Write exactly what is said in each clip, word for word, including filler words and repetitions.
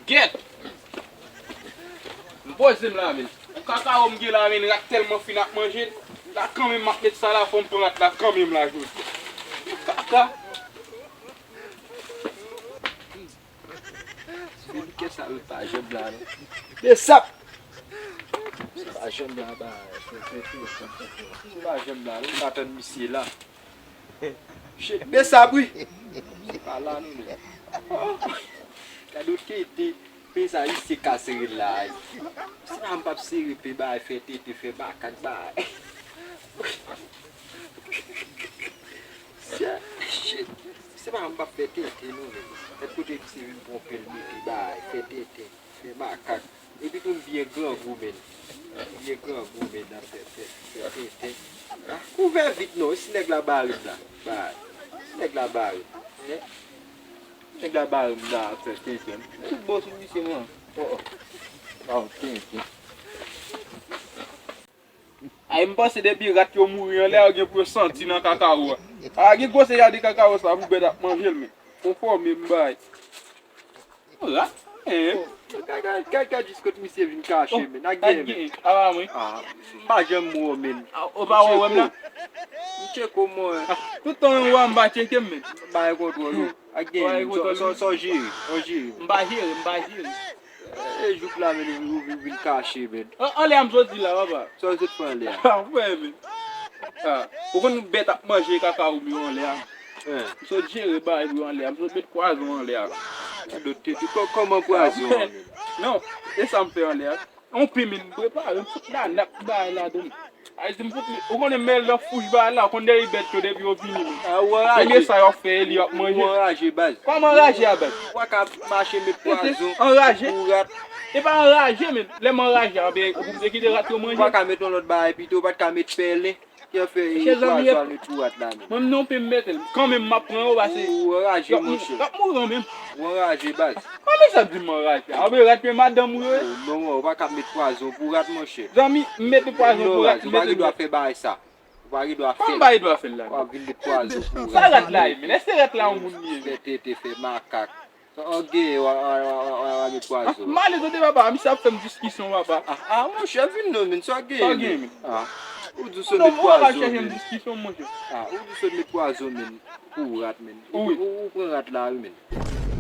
Gèt! M poze m la, men. Yon kakawo m gen la, men, rat tèlman fin ap manje l. La, kanmenm, m ap met sa la, fò m pran rat la, kanmenm, la, jodi. Kaka! Kèt sa, wi, pa janm la, non. Besap! Sa pa janm la, ba, fè, fè, fè, fè, fè, fè. Sa pa janm la, non, m pa tann misye la. Shit, Besap, wi. Se pa la, non, men. Oh! Gade w tete, pe sa, isi ka sere la, wi. Se pa m p ap sere, pe, bay, fè tete, fè makak, bay. Shit. Se pa m p ap fè tete, non, men. Gad kote misye vin pran pèl mete bay, fè tete, fè makak. Epi tou m byen grangou, men. M byen grangou, men, nan fè, fè, fè tete. Ah, ouvè vit, non, si nèg la bare m la. Bay. Si nèg la bare m. Eh? Nèg la bare m la, fè tete. Tout bon sou misye, mwen. Oh, oh. Ah, tete. Ay, m panse depi rat yo mouri anlè a, gen pou yo santi nan kakawo a. A, gen gwosè a de kakawo sa pou bèt ap manje l, men. Konfòme m bay. Rat? Hein? Gad, gad, gad, gad jis kot misye vin kache, men. Ak gen, men. A, mwen. A, m pa janm wè w, men. A, ou pa wè w wè m la? M tcheke w, mwen. A, tout tan w wè m pa tcheke m, men. M pa gen kontwòl, non. Ak gen, sa w jere, sa w jere. M pa jere, m pa jere. E, jouk la, men, ou, ou, ou vin kache, men. An, anlè a m sot di la, papa. Sa w sot fè anlè a? A, frè, men. A, ou konn bèt ap manje kakawo m yo anlè a. Hein. M sot jere bagay yo anlè a. M sot met pwazon anlè a. Gade w tete, kò-, kòman pwazon an, men? Non, e sa m fè anlè a. On pen, men, m prepare, m fout nanap bagay ladan. Ay, si m fout li, ou konnen men lè fouch bagay la, ou konn dèyè bèt yo depi yo vini, men. A, ou anraje. Premye sa yo fè, li ap manje. Ou anraje, baz. Kòman anraje a, baz? Ou pa ka mache met pwazon pou rat. Anraje? E pa anraje, men. Lè m anraje a, ben, ou te kite rat yo manje. Ou pa ka met yon lòt bagay pito, ou pa t ka met pèlen. Ki ap fè e pwazon al met pou rat la, men. Mwen, non, pen m mete l. Kanmenm, m ap pran yo, pase. Ou anraje, monchè. Y ap mouri kanmenm. Ou anraje, baz. Kòman sa di m anraje? A, men rat men madanm ou yo ye. Oh, non, ou pa ka met pwazon pou rat, monchè. Zanmi, m mete pwazon pou rat, m mete. Non, baz, ou pa gen dwa fè bagay sa. Ou pa gen dwa fè l. Kòman m pa gen dwa fè l la? W ap vin met pwazon pou rat. Sa rat la ye, men? Èske rat la yon moun li ye, men? Fè tete, fè makak. An gen, w a, w a, w a, w a, w a met pwazon. M ale tande papa, misye ap fè m diskisyon, papa. A, a, monchè, vin non, men, sa w gen, men? Sa w gen, men? A, ou di w sot met pwazon, men. Non, ou pa chèche m diskisyon, monchè. A, ou di w sot met pwazon, men, pou rat, men. Ou, ou, ou pran rat la, wi, men.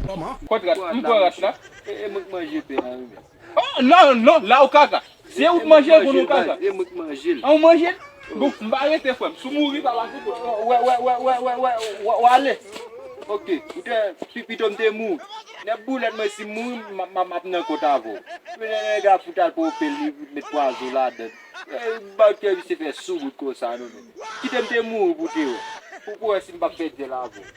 Kòman? Kòt rat, m pran rat la. E, e mwen k manje pen an, wi, men. Oh, non, non, la ou kaka. Se ou k manje, konnen ou kaka. E mwen k manje l. An, ou manje l? Bon, m pa rete, frè m. Si w mouri, papa, kite w. Wè, wè, wè, w ale. Ok, ou te, pi, pito m te mouri. Nèboulèt, mwen, si m mouri, m, m, m ap nan kont avè w. Men nèg la fout al pran pèl, li met pwazon ladan l. E, ba w kè misye fè sou wout konsa, non, men. Kite m te mouri pou te wè. Pou, pou wè si m p ap fè dyèl avè w.